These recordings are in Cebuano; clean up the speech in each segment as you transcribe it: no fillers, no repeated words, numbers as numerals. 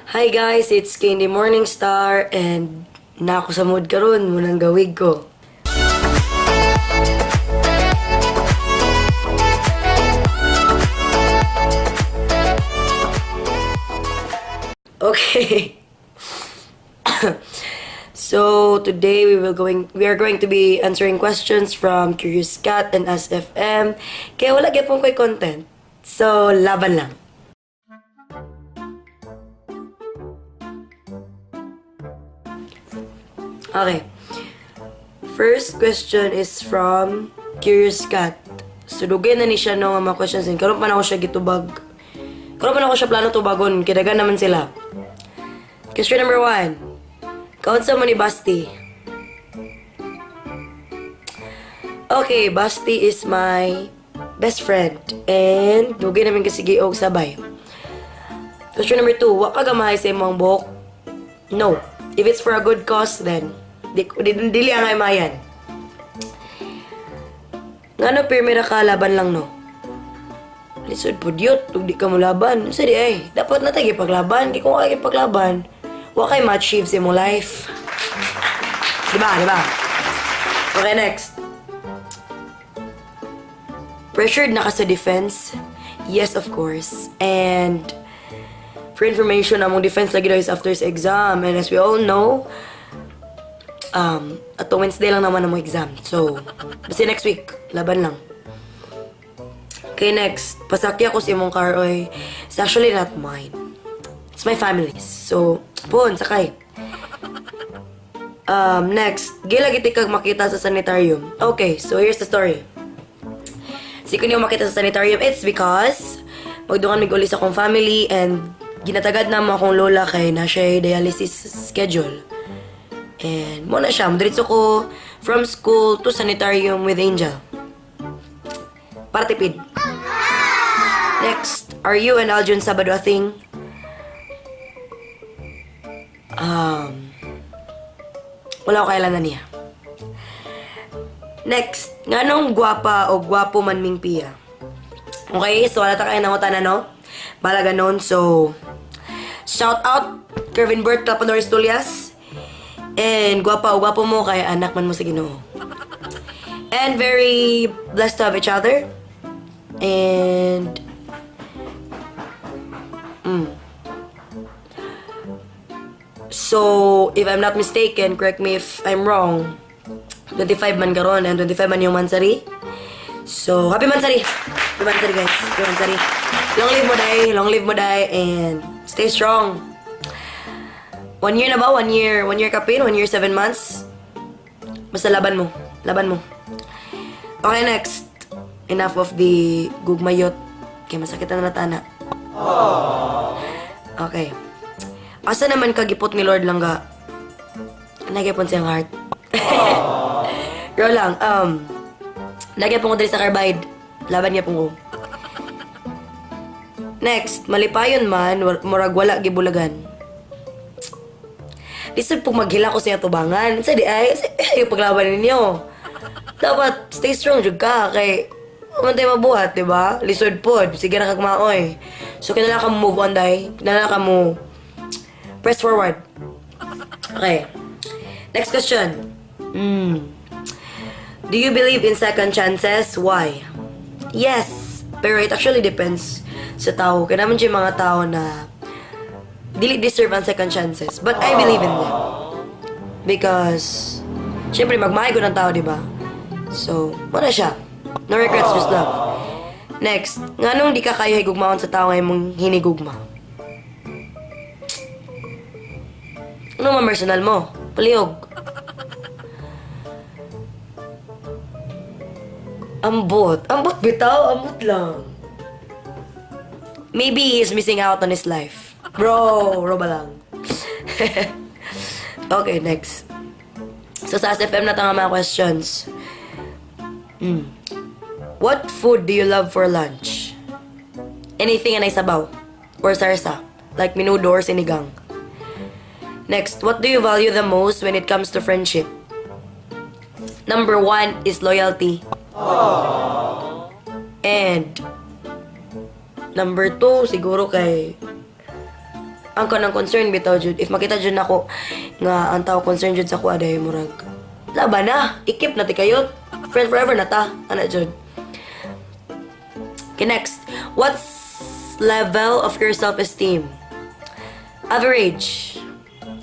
Hi guys, it's Candy Morningstar and na ako sa mood karon munang gawig ko. Okay. So today we are going to be answering questions from Curious Cat and SFM. Kaya wala gyapon ko'y content. So laban lang. Okay. First question is from Curious Cat. So dugay na ni siya no nga mga questions. Karon pa na ako siya gitubag. Karon pa na ako siya plano tubagon. Kay daghan naman sila. Question number 1. Kaunsa man ni Basti? Okay, Basti is my best friend. And dugay namin kasi og sabay. Question number 2. Wa ka gamahay sa imong buhok? No. If it's for a good cause, then dili ang mayan. Ngano pirmi ra ka laban lang no? Lisod po diyot, ug di ka mo laban. Unsa di ay? Dapat na tayo paglaban. Kay kung wa kay paglaban, wa kay ma-achieve sa imong life. Diba? Diba? Okay, next. Pressured na ka sa defense? Yes, of course. And for information, among defense lagi daw is after sa exam. And as we all know, atong Wednesday lang naman among exam. So, basta next week, laban lang. Okay, next. Pasakya ko sa imong car, oy. It's actually not mine. It's my family's. So, pun, sakay. Next, gila giti kag makita sa sanitarium. Okay, so here's the story. Si ko niyo makita sa sanitarium, it's because magdungan mig uli sa akong family and ginatagad na mo akong lola kay na siya dialysis schedule. And mo na siya, diretso ko from school to sanitarium with Angel. Para tipid. Next, are you and Aljun Sabado a thing? Wala ko kailan na niya. Next, nganong gwapa o gwapo man ming Pia? Okay, so wala ta kayo nangutana, no? Bala ganon. So, shout out Kervin Bert Clapanoris Tulias. And gwapa o gwapo mo kay anak man mo sa Ginoo. And very blessed to have each other. And so, if I'm not mistaken, correct me if I'm wrong, 25 man karon and 25 man yung mansari. So, happy mansari! Happy mansari, guys. Happy mansari. Long live mo, day. Long live mo, day. And stay strong. 1 year na ba? 1 year. 1 year kapin? 1 year, 7 months? Basta laban mo. Laban mo. Okay, next. Enough of the gugmayot. Kaya masakit na natana. Okay. Asa naman kagipot ni Lord langga? Nagyapon siyang heart. Pero lang, nagyapon ko diri sa Carbide. Laban gyapon ko. Next, malipayon man, murag wala gibulagan. Lisod pong maghila ko sa tubangan. Sa di ay, ay, yung paglaban ninyo. Dapat stay strong jud ka kay man tayo mabuhat, di ba? Lisod pod, sige na kag maoy. So kinahanglan ka move on day. Kinahanglan ka mo press forward. Okay. Next question. Do you believe in second chances? Why? Yes. Pero it actually depends sa tao. Kaya naman yung mga tao na dili deserve ang second chances. But I believe in them. Because, syempre, magmahal ko ng tao, di ba? So, wala siya. No regrets, just love. Next, nganong di ka kayo higugmaon sa tao nga imong hinigugma? Ano man personal mo? Palihog. Ambot. Ambot bitaw. Ambot lang. Maybe he's missing out on his life. Bro, bro ba lang? Okay, next. So sa SFM na tanga mga questions. What food do you love for lunch? Anything anay sabaw or sarsa, like menudo or sinigang. Next, what do you value the most when it comes to friendship? Number 1 is loyalty. And number 2, siguro kay Ang kanang concern bitaw jud, if makita jud nako nga ang tao concern jud sa kuha dahil murag laban na, i-keep na ti kayo. Friend forever na ta, ana jud. Okay, next. What's level of your self-esteem? Average.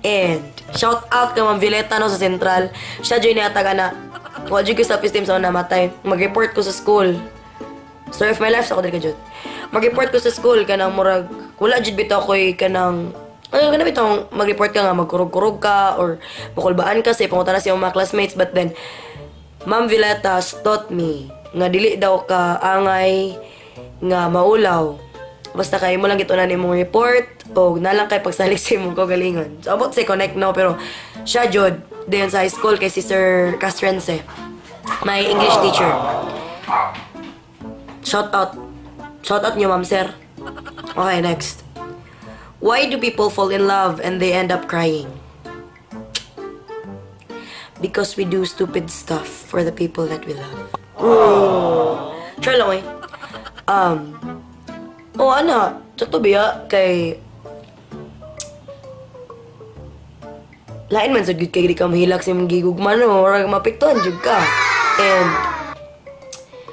And shout out kay Ma'am Violeta, no, sa Central. Siya jud nihatag ana. Wa jud ko self-esteem sa una matay. Mag-report ko sa school. Story of my life sa ko diri ka jud. Mag-report ko sa school kanang murag wala jud bitaw koy kanang ano kana bitaw mag-report ka nga magkurog-kurog ka or makulbaan ka sa ipangutana sa imong mga classmates, but then Ma'am Violeta taught me nga dili daw ka angay nga maulaw. Basta kay mo lang gitunan imong report o nalang kay pagsalig sa imong kaugalingon. So abot say connect, no, pero siya jud dayon sa high school kay si Sir Castrense. My English teacher. Shout out. Shout out niyo, Ma'am Sir. Okay, next. Why do people fall in love and they end up crying? Because we do stupid stuff for the people that we love. Ooh. Try lang eh. Oh, ana, sakto biya kay lain man sad gud kay di ka mahilak sa imong gigugma, no, murag mapiktuhan jud ka. And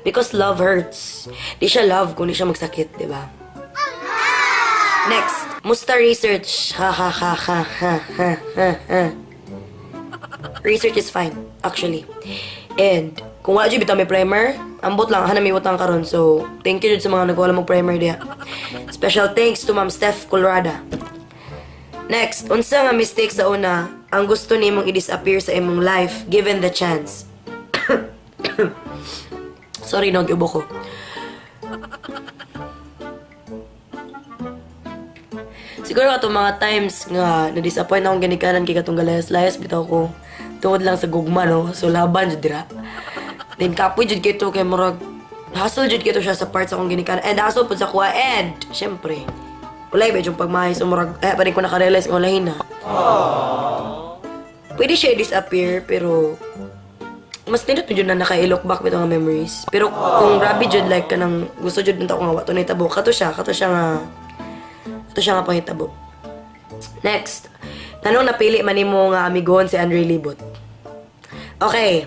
because love hurts. Di siya love kung di siya magsakit, di ba? Next, musta research? Ha ha ha ha ha ha ha ha. Research is fine, actually. And kung wala jud bitaw may primer, ambot lang, hanam may utang karon. So, thank you jud sa mga nagwala mo primer diha. Special thanks to Ma'am Steph Colorada. Next, unsa nga mistake sa una ang gusto nimong i-disappear sa imong life given the chance? Sorry, no, giubo ko. Siguro atong mga times nga na-disappoint akong ginikanan kay katong galayas-layas bitaw ko tungod lang sa gugma, no. So laban jud dira. Then kapoy jud kito kay murag hassle jud kito siya sa parts akong ginikanan and hassle pud sa kuha and syempre wala ba yung pagmahay, so murag eh pa rin ko naka-realize nga wala na. Pwede siya i-disappear pero mas nindot jud na naka-look back bitaw nga memories. Pero kung grabe jud, like kanang gusto jud nito ko nga wa to nahitabo, kato siya nga panghitabo. Next, tanong, napili man nimo nga amigohon si Andre Libot? Okay,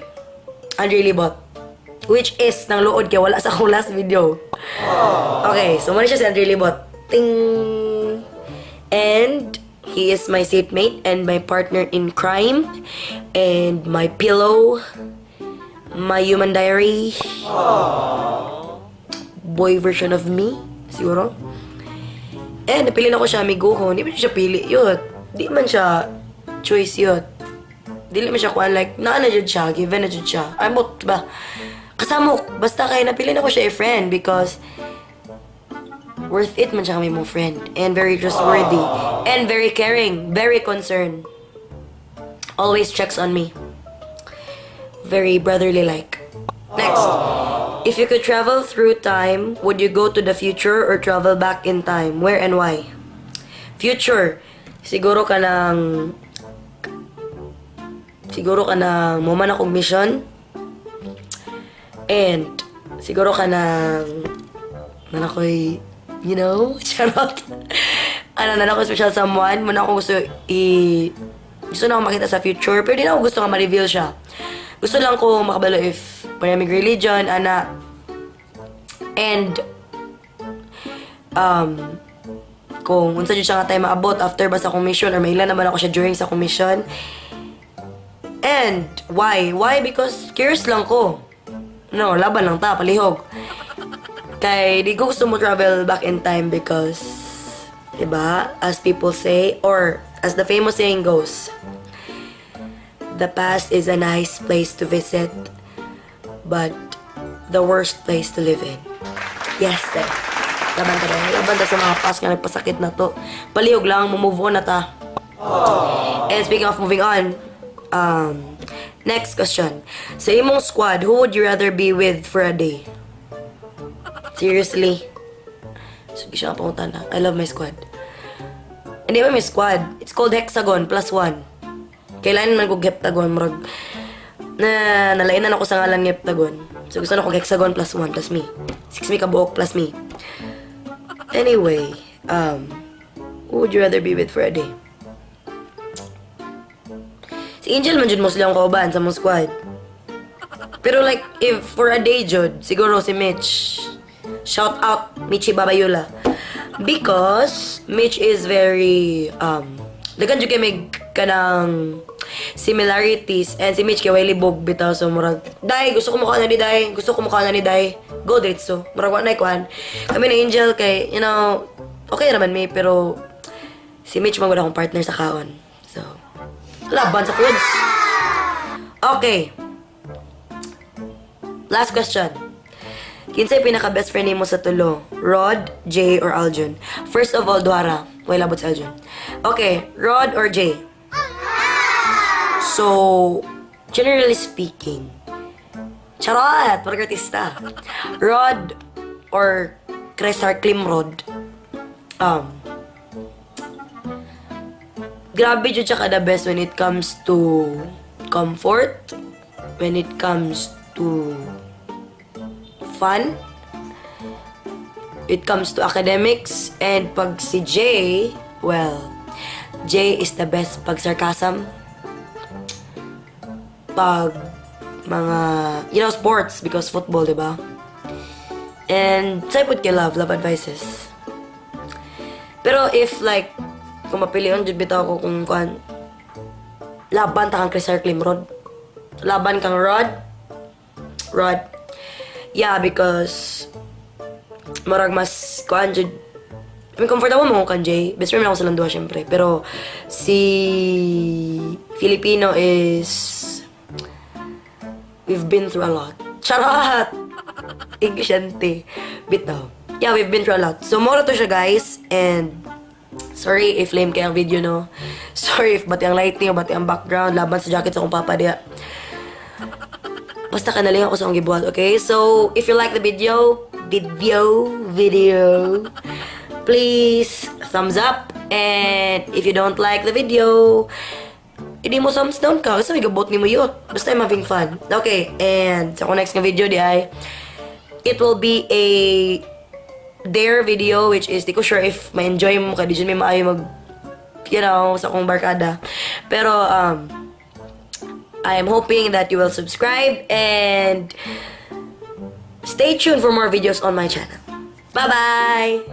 Andre Libot. Which is, nang luod kay wala sa akong last video. Okay, so man siya si Andre Libot. Ting! And he is my seatmate and my partner in crime and my pillow, my human diary, boy version of me, siguro. Eh, napili na ko siya amiguhon. Di man siya pili yun. Di man siya choice yun. Dili man siya kuan, like, naa na jud siya, given na jud siya. Ay mo, ba? Kasamok, basta kay napili na ko siya i-friend because worth it man siya kami mong friend. And very trustworthy. And very caring. Very concerned. Always checks on me. Very brotherly like. Next. If you could travel through time, would you go to the future or travel back in time? Where and why? Future. Siguro ka ng mo man akong mission. And siguro ka ng man ako'y, charot. Ano na ako, special someone, mo na ako gusto na ako makita sa future, pero di na ako gusto nga ma-reveal siya. Gusto lang ko makabalo if paramig religion, ana, and, kung unsa jud siya nga time maabot after ba sa akong mission or maila naman ako siya during sa akong mission. And why? Why? Because curious lang ko. No, laban lang ta, palihog. Kay di ko gusto mo travel back in time because, diba, as people say, or as the famous saying goes, the past is a nice place to visit, but the worst place to live in. Yes, eh. Laban ta rin. Laban ta sa mga past nga nagpasakit na to. Palihog lang, move on na ta. And speaking of moving on, next question. Sa imong squad, who would you rather be with for a day? Seriously? Sige siya pangutan na. I love my squad. Hindi ba may squad? It's called Hexagon plus one. Kailangan man kog heptagon. Murag, na nalainan ako sa ngalan ng heptagon. So gusto na kog hexagon plus one plus me. Six me kabuok plus me. Anyway, Who would you rather be with for a day? Si Angel man jud mo silang kauban sa mong squad. Pero like, if for a day jud, siguro si Mitch. Shout out, Michi Babayula. Because Mitch is very, daghan jud kay may kanang similarities and si Mitch kay way libog bitaw, so murag, "Day, gusto ko mukha na ni Day, gusto ko mukha na ni Day, go diretso." Murag wa na kuan kami ni Angel kay okay naman mi, pero si Mitch man gud akong partner sa kaon, so laban sa foods. Okay. Last question. Kinsay pinaka best friend nimo sa tulo? Rod, Jay, or Aljun? First of all, duhara. Way labot sa Aljun. Okay, Rod or Jay? So, generally speaking, charot! Parang artista. Rod or Cresar Klimrod. Grabe jud siya ka the best when it comes to comfort, when it comes to fun, it comes to academics, and pag si Jay, well, Jay is the best pag sarcasm, pag mga, sports, because football, di ba? And, sa pud kay love, love advices. Pero if like, kung mapilion, jud bitaw ko kung kuan, laban ta kang Chris Klimrod. Laban kang Rod. Rod. Yeah, because murag mas kuan jud, I mean, comfortable mo kan Jay. Best friend ako sa duha syempre. Pero si Filipino is, we've been through a lot. Charot! English ante. Bitaw. Yeah, we've been through a lot. So, mao to siya, guys. And sorry if lame kay ang video, no? Sorry if bati ang lighting o bati ang background. Laban sa jacket sa akong papa diya. Basta kanaling ako sa akong gibuhat, okay? So, if you like the video, please thumbs up. And if you don't like the video, hindi mo thumbs down ka kasi may gabot ni mo yun. Basta I'm having fun. Okay, and sa akong next nga video di ay, it will be a dare video, which is di ko sure if ma-enjoy mo kay di jud may maayo mag sa akong barkada. Pero I am hoping that you will subscribe and stay tuned for more videos on my channel. Bye-bye!